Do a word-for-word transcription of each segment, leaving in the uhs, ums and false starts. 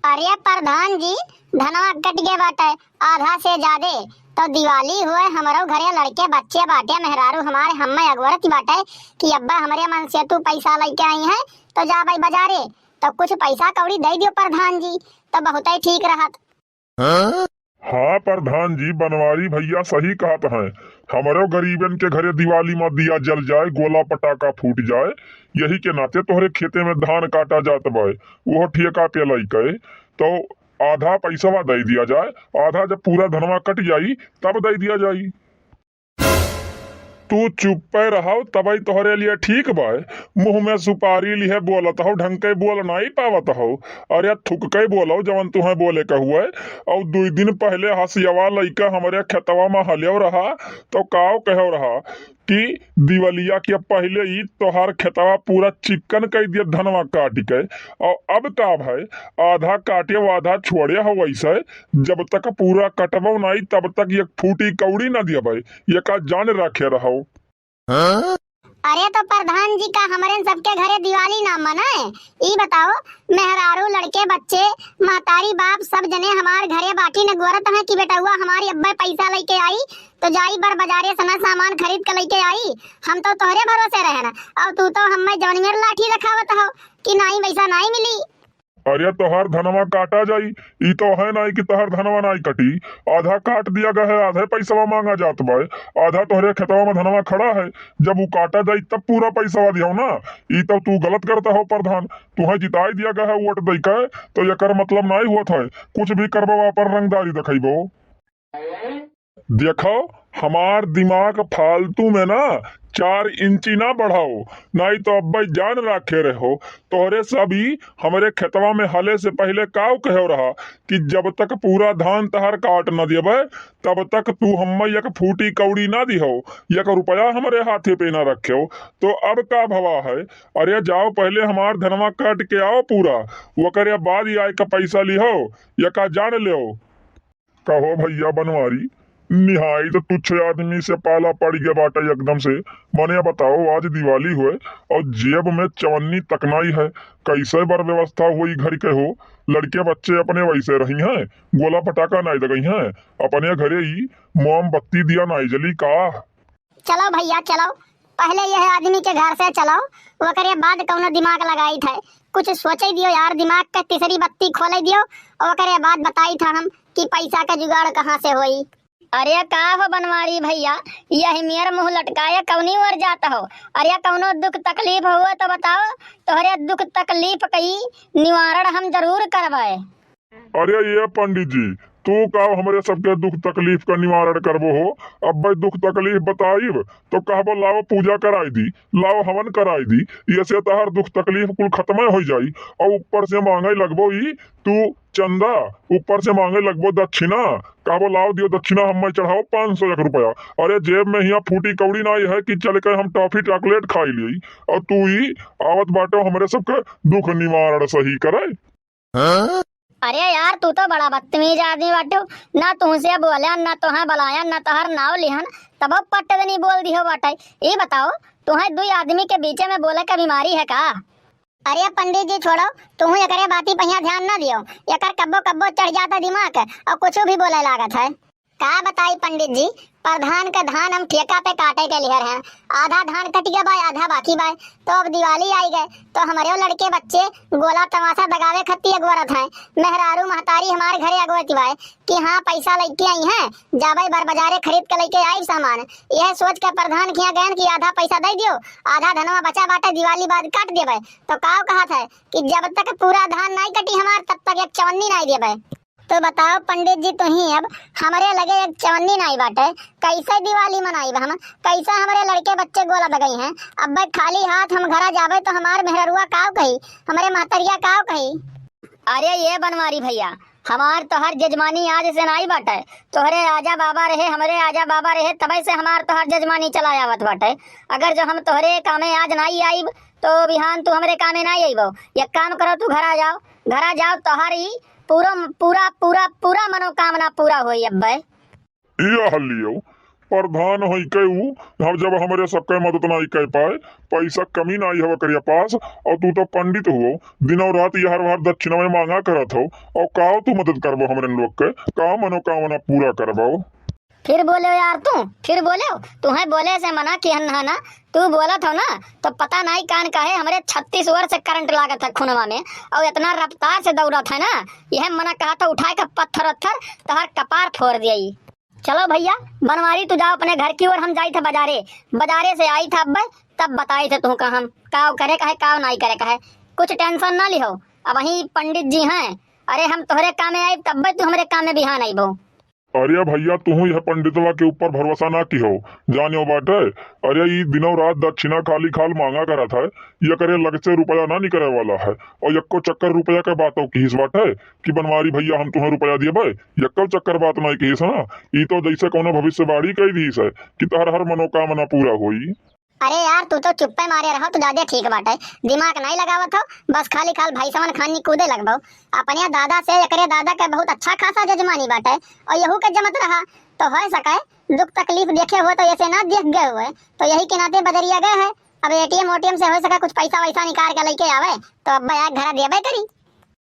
अरे प्रधान जी, धनवा कट गए बाटे आधा से जादे। तो दिवाली हुए, हमरो घरे लड़के बच्चे बाटे, मेहरारू हमारे हम्मे अगवरत बाटे कि अब्बा हमरे मन से तू पैसा लइके आई है, तो जा भाई बाजारे, तो कुछ पैसा कौड़ी दे दियो प्रधान जी, तो बहुत ही ठीक रहत। हाँ प्रधान जी, बनवारी भैया सही कहत हैं। हमरो गरीबन के घरे दिवाली में दिया जल जाए, गोला पटाखा फूट जाए, यही के नाते तोहरे खेते में धान काटा जात बाए, वो ठेका पे लइके, तो आधा पैसवा दे दिया जाए, आधा जब पूरा धनवा कट जाई तब दे दिया जाई। तू चुप्पे रहो, तबई तोहरे लिए ठीक बाए। मुँह में सुपारी लिहे बोलत हो, ढंग के बोल नाई पावत हो। अरे थुक के बोलो जवन तुहें बोले के हुए। और दुई दिन पहले हसियवा लइका हमरे खेतवा में हलियो रहा, तो काव कहो रहा कि दिवलिया के पहले ही तोहार खेतवा पूरा चिक्कन कई दिया धनवा काट के। और अब का भाई, आधा काटे आधा छोड़े हो, वैसे जब तक पूरा कटबो नाई तब तक एक फूटी कौड़ी ना दियबे, ये का जान रखे रहो। अरे तो प्रधान जी का हमरे सबके घरे दिवाली ना मनाए? ई बताओ, मेहरारू, लड़के, बच्चे, महतारी, बाप सब जने हमार घरे बाटी न गोरत हैं कि बेटउआ हमारी अब्बे पैसा लइके आई, तो जाई बर बाजारे सना सामान खरीद के लइके आई। हम तो तोहरे भरोसे रहे ना, और तू तो हम्मे जवन मेर लाठी देखावत हो कि नाई पैसा नाई मिली। अरे तोहार धनवा काटा जाई, ई तो है नाई कि तोहार धनवा नाई कटी। आधा काट दिया गया है, आधे पैसवा मांगा जात बाए, आधा तोहरे खेतवा में धनवा खड़ा है, जब उ काटा जाई तब पूरा पैसवा दियो ना। ई तो तू गलत करता हो प्रधान, तुहे जिताई दिया गया है वोट दई के, तो एकर मतलब नाई हुआ था कुछ भी करबो, अपन रंगदारी देखइबो। देखो, हमार दिमाग फालतू में ना चार इंची ना बढ़ाओ, नाई तो अब्बे जान राखे रहो। तोहरे सभी हमरे खेतवा में हले से पहले काव कहो रहा कि जब तक पूरा धान तहर काट न देबे, तब तक तू हम्मे एक फूटी कौड़ी ना दिहो, एक रुपया हमरे हाथे पे ना रखेओ। तो अब का भवा है? अरे जाओ, पहले हमार धनवा काट के आओ पूरा, ओकरे बाद ही आए का पैसा लिहो, ये का जान लेओ। कहो भैया बनवारी, निहायत तुच्छ आदमी से पाला पड़ गया बाटे एकदम से। मने बताओ, आज दिवाली होए और जेब में चवन्नी तक नाई है, कैसे बर व्यवस्था हुई घर के हो? लड़के बच्चे अपने वैसे रही हैं, गोला पटाखा नाई दगई हैं, अपने घरे ही मोमबत्ती दिया नाई जली का? चलो भैया चलो, पहले यह आदमी के घर से चलो, ओकरे बाद कौनो दिमाग लगाई थे। कुछ सोचे दियो यार, दिमाग के तीसरी बत्ती खोले दियो, ओकरे बाद बताई था हम कि पैसा का जुगाड़ कहाँ से होई। अरे का हो बनवारी भैया, यही मेर मुँह लटकाए कौनी ओर जात हो? अरे कौनो दुख तकलीफ हुआ तो बताओ, तोहरे दुख तकलीफ कई निवारण हम जरूर करबे। अरे ये पंडित जी, तू का हमरे सबके दुख तकलीफ का निवारण करबो हो? अब्बे दुख तकलीफ बताइब तो कहबो लाओ पूजा कराई दी, लाओ हवन कराई दी, ये से तहार दुख तकलीफ कुल खत्म हो जाई। और ऊपर से मांगे लगबो ई तू चंदा, ऊपर से मांगे लगबो दक्षिणा, कहबो लाओ दियो दक्षिणा, हम्मे चढ़ाओ पाँच सौ एक रुपया। अरे जेब में हिया फूटी कौड़ी नाई है कि चल के हम टॉफी चॉकलेट खाई ली, और तू ई आवत बाटो हमरे सबके दुख निवारण सही करे। अरे यार, तू तो बड़ा बदतमीज आदमी बाटू, ना तुहसे बोले, ना तुहे बुलाया, ना तोहर नाव लिहन, तबो पट्ट देनी बोल दिहो बाटे। ई बताओ, तुहे दुई आदमी के बीचे में बोले के बीमारी है का? अरे पंडित जी छोड़ो, तुहू एकरे बाती पहिया ध्यान ना दियो, एकर कब्बो कब्बो चढ़ जाता दिमाग और कुछ भी बोले लागत है। का बताई पंडित जी, प्रधान के धान हम ठेका पे काटे के लिहर हैं, आधा धान कट गया बाय, आधा बाकी बाय, तो अब दिवाली आई गए, तो हमरे लड़के बच्चे गोला तमाशा दगावे खत्ती अगवरत हैं। मेहरारू महतारी हमार घरे अगवरती बाय कि हाँ पैसा लइके आई हैं, जाबे बर बाजारे खरीद के लइके आई सामान। यह सोच के प्रधान किया गयन कि आधा पैसा दे दियो, आधा धनवा बचा बाटे दिवाली बाद काट देबे। तो काव कहत है कि जब तक पूरा धान नाई कटी हमार तब तक एक चवन्नी नाई देबे। तो बताओ पंडित जी, तुही अब हमरे लगे एक चवन्नी नाई बाटे, कैसे दिवाली मनाइब हम? कैसे हमरे लड़के बच्चे गोला दगई हैं? अब खाली हाथ हम घरा जाबे तो हमार मेहररुआ काव कही, हमरे महतरिया काव कही? अरे ये बनवारी भैया, हमार तोहर जजमानी आज से नाई बाटे, तोहरे आजा बाबा रहे, हमरे आजा बाबा रहे, तबे से हमार तोहर जजमानी चला आवत बाटे। अगर जो हम तोहरे कामे आज नाई आइब, तो बिहान तू हमरे कामे नाई आइबो। एक काम करो, तू घरा जाओ, घरा जाओ, तोहर ई पूरा, पूरा, पूरा, पूरा मनोकामना पूरा होई अब्बे। यह लियो, प्रधान होई के ऊ, हम जब हमरे सबके मदद नाई कर पाए, पैसा कमी नाई हवा करिया पास, और तू तो पंडित हुओ, दिनों रात यहर वहर दक्षिणा में मांगा करत हो, और काव तू मदद करबो हमरे लोग के, का मनोकामना पूरा करबो? फिर बोले हो यार तू, फिर बोले हो, तुम्हें बोले से मना किहन है ना, तू बोलत हो ना, तो पता नाई कान काहे हमरे छत्तीस ओवर से करंट लागत है खुनवा में, और इतना रफ्तार से दौड़त है ना, यह मना कहा था उठाए का पत्थर उत्थर तोहर कपार फोड़ दिया। चलो भैया, बनवारी तू जाओ अपने घर की ओर, हम जाई थे बाजारे, बाजारे से आई था अब, तब बताई थे तुमका हम काव करे का है, काव नाई करे का है। कुछ टेंशन ना लिहो, अब वहीं पंडित जी हैं, अरे हम तोहरे कामे आइब तब तू हमरे कामे बिहान आइबो। अरे भैया, तुहू यह पंडितवा के ऊपर भरोसा ना किहो, जानियो बाटे। अरे ई दिनों रात दक्षिणा खाली खाल मांगा करत है, ये करे लग से रुपया ना निकरे वाला है, और यक्को चक्कर रुपया के बातों किहिस बाटे कि बनवारी भैया हम तुम्हें रुपया दिए भाई, यक्को चक्कर बात ना किहिस ना। ई तो जैसे कौनो भविष्यवाणी कही दीस है कि तहर हर मनोकामना पूरा होई। अरे यार, तू तो चुप्पे मारे रहो, तू ज्यादा ठीक बाटे, दिमाग नहीं लगावत हो, बस खाली खाल भाई समन खानी कूदे लगबो। अपने दादा से एकरे दादा के बहुत अच्छा खासा जजमानी बाटे, और यहू के जमत रहा, तो हो सके दुख तकलीफ देखे हुए तो ऐसे ना देख गए हुए, तो यही के नाते बजरिया गए है। अब एटीएम ओटीएम से हो सके कुछ पैसा वैसा निकाल के लेके आवे, तो अब एक घरा देबे करी।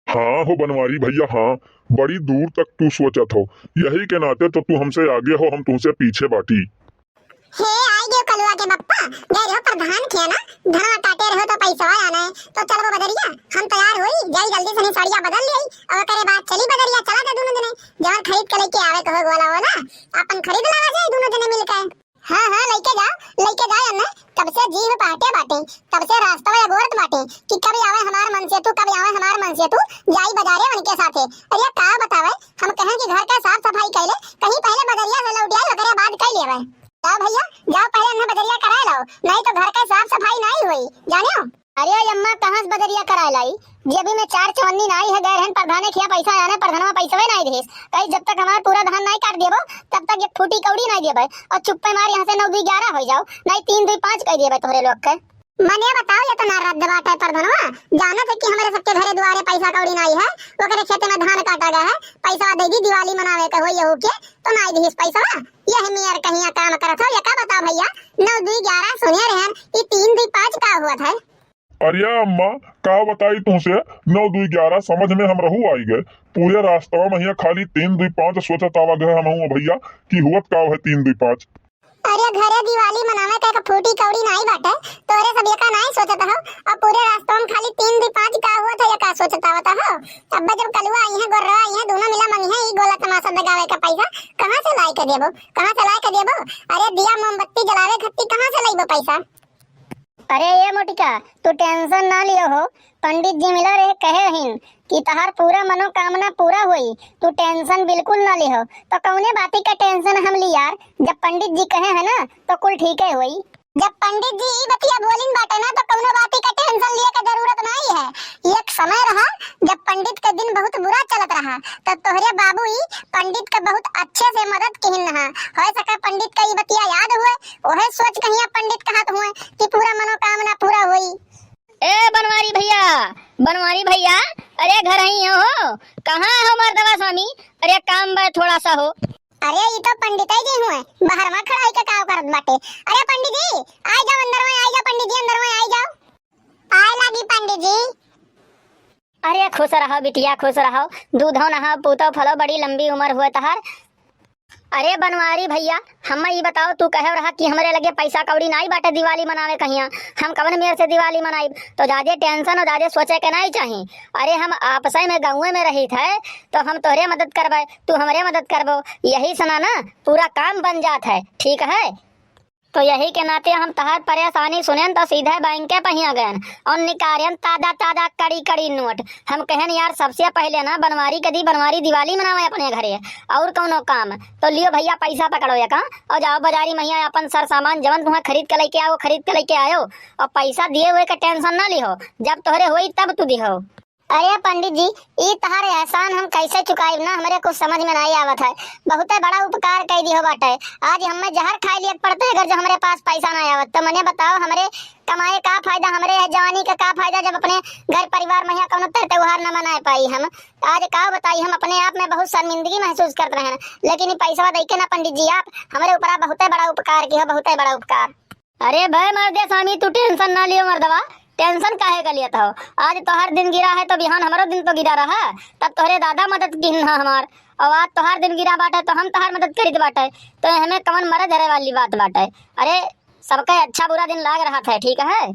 हाँ हो बनवारी भैया, हाँ, बड़ी दूर तक तू सोचत हो, यही के नाते तो तू हमसे आगे हो, हम तुमसे पीछे बाटी। हे, आई गयो कलुआ के बप्पा, गए रहो प्रधान के ना, धनवा काटे रहो तो पैसा आना है, तो चलबो बजरिया, हम तैयार होई, जाई जल्दी से सड़िया बदल लेई, और ओकरे बाद चली बजरिया, चला जा दोनों जने, जवन खरीद के लेके आवे कहो गोला वोला, अपन खरीद लावा जाए दोनों जने मिलके। हाँ, हाँ, लेके जाओ, लेके जाओ अम्मा, तब से जीव पहटे बाटे, तब से रास्ता में अगोरत बाटे कि कब आवे हमार मन से तू, कब आवे हमार मन से तू, जाई बजारे उनके साथे। अरे का बतावे, हम कहें कि घर का साफ सफाई कैले, कहीं पहले बजरिया से लौट आई, ओकरे बाद कर लेवे। जाओ भैया, जाओ पहले उन्हें बजरिया कराए लाओ, नहीं तो घर का साफ सफाई नहीं हुई, जानियो। अरे अम्मा, कहाँ से बजरिया कराए लाई? जब ही में चार चवन्नी नाई है, गए रहन प्रधाने खिया पैसा आने, प्रधानवा पैसवे नाई देस। कही जब तक हमार पूरा धान नाई काट देबो, तब तक एक फूटी कौड़ी नाई देबे। और चुप्पे मार यहाँ से नौ दुई ग्यारह हो जाओ, नाई तीन दुई पाँच कह देबे तोहरे लोग के। मने बताओ, ये तो ना रद्द बात है प्रधानवा, जानत है कि हमरे सबके घरे दुआरे पैसा कौड़ी नाई है, ओकरे खेते में धान काटा गया है, पैसा दे दी दिवाली मनावे के होई यहू के, तो नाई देस पैसा। यह मेर कहिया काम करत हो, ये का बताओ भैया, नौ दुई ग्यारह सुने रहन, ये तीन दुई पाँच का हुआ था? अरे अम्मा, का बताई तुमसे, नौ दुई ग्यारह समझ में हम रहू आई गए। पूरे रास्ता में हिया खाली तीन दुई पाँच सोचत आवा गए हम हुआ भैया कि हुअत का है तीन दुई पाँच। अरे घरे दिवाली मनावे का एक फूटी कौड़ी नाई बाटे, तोरे सब एका नाई सोचत हो, और पूरे रास्ता में खाली तीन दुई पाँच का हुआ था, एका सोचत आवत हो। अब जब कलुआ आई है, गोर्रा आई है, दोनों मिला मंगी है, ई गोला तमाशा दगावे का पैसा कहाँ से लाई के देबो, कहाँ से लाई के देबो? अरे दिया मोमबत्ती जलावे खत्ती कहाँ से लइबो पैसा? अरे ए मोटिका, तू टेंशन ना लियो हो, पंडित जी मिला रहे कहे हिन कि तहार पूरा मनोकामना पूरा होई, तू टेंशन बिल्कुल ना लिहो। तो कौने बाती का टेंशन हम ली यार, जब पंडित जी कहे हैं ना तो कुल ठीके होई। जब पंडित जी ई बतिया बोलिन बाटे ना तो कौनो बाती का टेंशन लिए का जरूरत नहीं है। एक समय रहा जब पंडित के दिन बहुत बुरा चलत रहा, तो तोहरे बाबू ई पंडित का बहुत अच्छे से मदद किहिन रहा। हो सके पंडित का ई बतिया याद हुए, ओहे सोच कहिया पंडित कहत हुए कि पूरा मनोकामना पूरा होई। ए बनवारी भैया, बनवारी भैया, अरे घर ही हो, कहाँ हो मर्दवा स्वामी? अरे काम बा थोड़ा सा हो। अरे ई तो पंडित ही जी हुए, बाहर में खड़ा होके का करत बाटे। अरे पंडित जी, आई जाओ अंदर में, आई जाओ पंडित जी, अंदर में आई जाओ। आए लागी पंडित जी। अरे खुश रहो बिटिया, खुश रहो, दूधो नहाओ, पूतो फलो, बड़ी लंबी उम्र हुए तहार। अरे बनवारी भैया, हम ई बताओ, तू कहे रहा कि हमरे लगे पैसा कौड़ी नाई बाटे दिवाली मनावे कहिया, हम कवन मेर से दिवाली मनाइब? तो जादे टेंशन और जादे सोचे के नाई चाही। अरे हम आपसे में गाँवे में रहित है, तो हम तोहरे मदद करबे, तू हमरे मदद करबो, यही सना ना पूरा काम बन जात है, ठीक है? तो यही के नाते हम तहार परेशानी सुनेन तो सीधे बैंक के पहिया गयन और निकारेन ताजा ताजा कड़ी कड़ी नोट। हम कहन यार सबसे पहले ना बनवारी के दी, बनवारी दिवाली मनावे अपने घरे, और कौनो काम। तो लियो भैया पैसा पकड़ो एका और जाओ बाजारी महिया अपन सर सामान जवन तुम्हें खरीद के लेके आओ, खरीद के लेके आयो और पैसा दिए हुए का टेंशन ना लिहो, जब तोहरे होई तब तू दिहो। अरे पंडित जी, ई तहार एहसान हम कैसे चुकाइब ना, हमरे कुछ समझ में नाहीं आवत है। बहुते बड़ा उपकार कइ दिहो बाटे। आज हमें जहर खाइ लिया पड़ते अगर जो हमरे पास पैसा ना आवत तो। मने बताओ, हमरे कमाए का फायदा, हमरे जवानी का का फायदा जब अपने घर परिवार में यहाँ कौनो तर त्योहार न मनाए पाई हम। आज का बताई, हम अपने आप में बहुत शर्मिंदगी महसूस करत रहन, लेकिन ई पैसवा दइ के ना पंडित जी, आप हमरे ऊपरा बहुते बड़ा उपकार किहो, बहुते बड़ा उपकार। अरे बे मर्दे स्वामी, तू tension ना लियो मर्दवा, tension काहे का लियत हो? आज तोहार दिन गिरा है तो बिहान हमरो दिन तो गिरा रहा, तब तोहरे दादा मदद किहिन हा हमार, और आज तोहार दिन गिरा बाटे तो हम तोहार मदद करित बाटे, तो एहमें कवन मरे धरे वाली बात बाटे? अरे, सबके अच्छा बुरा दिन लाग रहत है, ठीक है?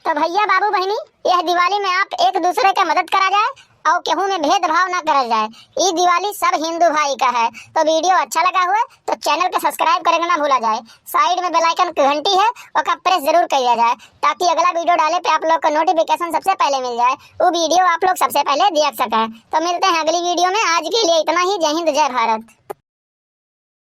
तो भइया बाबू बहिनी, यह दिवाली में आप एक दूसरे के मदद करा जाए और केहू में भेदभाव ना करा जाए। ई दिवाली सब हिंदू भाई का है। तो video अच्छा लगा हुए तो channel के subscribe करे के ना भूला जाए। Side में bell icon की घंटी है, ओका press जरूर कइल जाए, ताकि अगला video डाले पे आप लोग को notification सबसे पहले मिल जाए, वो video आप लोग सबसे पहले देख सकें। तो मिलते हैं अगली video में, आज के लिए इतना ही। जय हिंद, जय भारत।